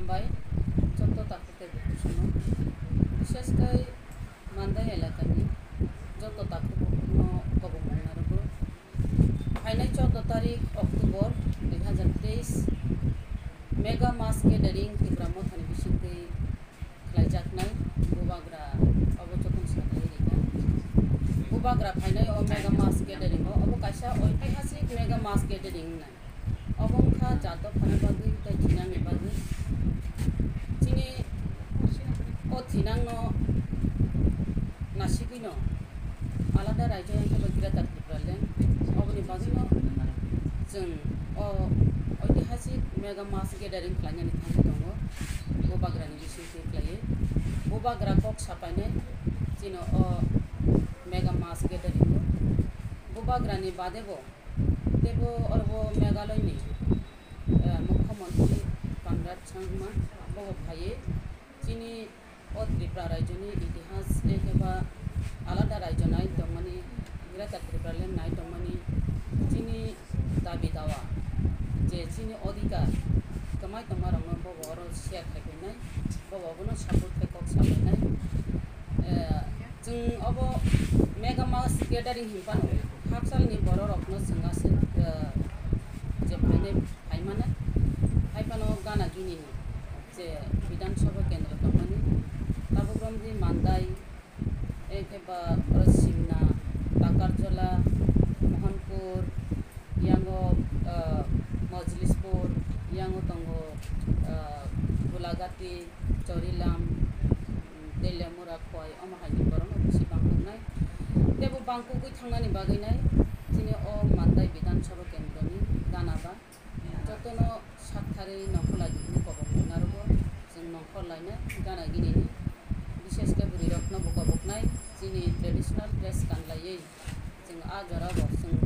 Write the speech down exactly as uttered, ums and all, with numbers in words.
Bai, joto takhuk tei bukhuk songno, bishesh khai Mandai elakani joto takhuk bukhukno kobongmung narwgo. Phainai chordo tarik October dui hazar teis, Mega Mass Gathering Tipra Mothani bisingtwi khlaijaknai bubagra obo jotono sanai rikha. Bubagra phainai o Mega Mass Gathering o, obo kaisa oitihasik Mega Mass Gathering wngnai. Obo wngkha jat dophani bagwi tei thinangni bagwi. Chini o thinangno nasigwino alada raijyo wngkha Greater Tipraland. Oboni bagwino chwng o oitihasik Mega Mass Gathering khlainani thangwi tongo, bubagrani bisingtwi khlaiwi. Bubagra kok sapainai chini o Mega Mass Gathering o. Bubagrani badebo teibo oro Meghalaya ni, eh, Mukhyamantri Conrad Sangma bo phaiwi chini o Tripura raijyoni itihas tei khe ba alada raijyo nai tongmani, Greater Tipraland nai tongmani chini dabi dawa je chini odhikar kwmai tongmarokno bobo oro share khai phainai, bobo abono support khe kok sa phainai. Eh, chwng obo Mega Mass Gathering hinphano hakchalni bororokno chwng aswk, eh, je phainai phaimano, haiphano gana ginini je Bidhan Sabha kendro tongmani, tabuk romdi Mandai, ekheba oro Simna, Takarjala, Mohanpur, yango, ah, Mojlispur, yango tongo, ah, Gulagati, Chorilam, mm, Teliamura, Khowai, omo haini borokno bisi bang tongnai. Teibo bang kubui thangnani bagwi nai chini o Mandai Bidhan Sabha kendroni gana ba. Jotono sak tharwi nongkhor lai tongmani kobok narwgo, chwng nongkhor lainai gana ginini, bishesh khe bwrwirokno bo koboknai chini traditional dress kanlaiwi chwng a jorao bo chwng